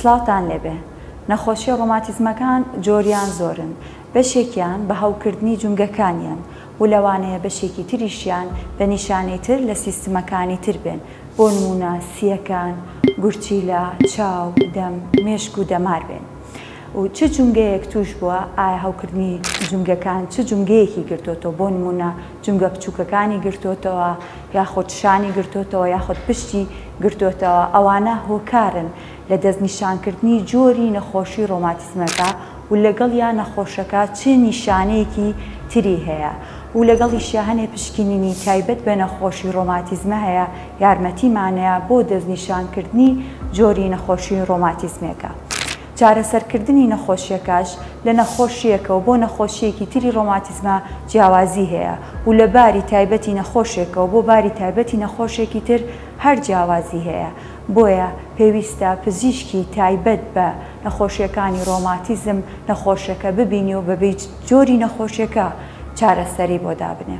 سڵاوتان لێبێ. نەخۆشیە ڕۆماتیزمەکان جۆریان زۆرن، بەشێکیان بە هەوکردنی جومگەکانیان و لەوانەیە بەشێکی تریشیان بە نیشانەی تر لە سیستمەکانی تر بێن، بۆ نموونە سییەکان، گورچیلە، چاو، دەم، مێشک و دەمار بێن. و چ جومگەیەک تووش بووە، ئایا هەوکردنی جومگەکان چ جومگەیەکی گرتۆتەوە، بۆ نموونە جومگە بچووکەکانی گرتۆتەوە یاخود شانی گرتۆتەوە یاخود پشتی گرتۆتەوە، ئەوانە هۆکارن لە دەستنیشانکردنی جۆری نەخۆشی ڕۆماتیزمەکە و لەگەڵیا نەخۆشەکە چ نیشانەیەکی تری هەیە و لەگەڵیشیا هەنێ پشکنینی تایبەت بە نەخۆشی ڕۆماتیزمە هەیە یارمەتیمانەیە بۆ دەستنیشانکردنی جۆری نەخۆشی ڕۆماتیزمێکە. چارەسەرکردنی نەخۆشیەکەش لە نەخۆشیەکەوە بۆ نەخۆشیەکی تری ڕۆماتیزمە جیاوازی هەیە و لە باری تایبەتی نەخۆشێکەوە بۆ باری تایبەتی نەخۆشێکی تر هەر جیاوازی هەیە بۆیە پێویستە پزیشکی تایبەت بە نەخۆشیەکانی ڕۆماتیزم نەخۆشەکە ببینی و بەبێ جۆری نەخۆشیەکە چارەسەری بۆ دابنێ.